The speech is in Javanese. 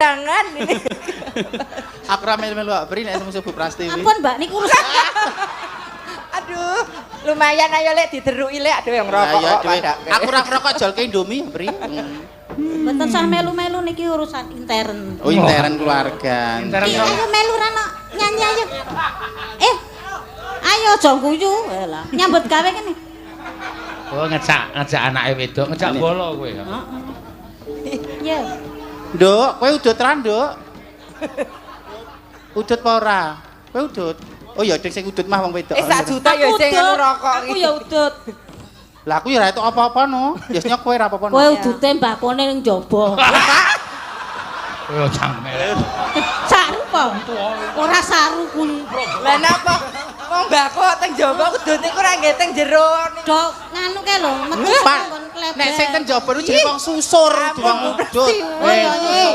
Jangan ini. Aku ra melu-melu Mbak Pri nek musuh Bu Prastiwi. Ampun, Mbak, niku urusan. Aduh, lumayan ayo lek dideruki lek aduh yang rokok Lah, kok iya, dhewe. pada. Aku ra ngerokok jolke Indomie, Pri. Mboten sah melu-melu niki urusan intern. Oh, intern keluarga. Intern. Ki, ayo melu rano nyanyi ayo. Eh. Ayo aja guyu. Lah, nyambut gawe kene. Oh, ngejak ngejak anake wedok, ngejak Ini. bolo kowe. Heeh. Ya. Nduk, kowe udut ra, Nduk? Udut apa ora? Kowe udut? Oh ya, ding sing udut mah wong wedok. Eh sak juta ya Aku sing udut. anu rokok Aku ya udut. Lah aku ya ora itu apa-apa no. Biasanya kowe ora apa-apa no. Kowe udute mbakone ning njaba. Kowe cangkem elek. Saru po. Ora saru kuwi. Lah napa? Wong mbako teng jaba udut niku ora nggih teng jero. Dok nganu kae lho, metu Pak, nggon kleber. nek sing ten njaba ku jenenge wong susur, dudu wong udut. Oh iya iya.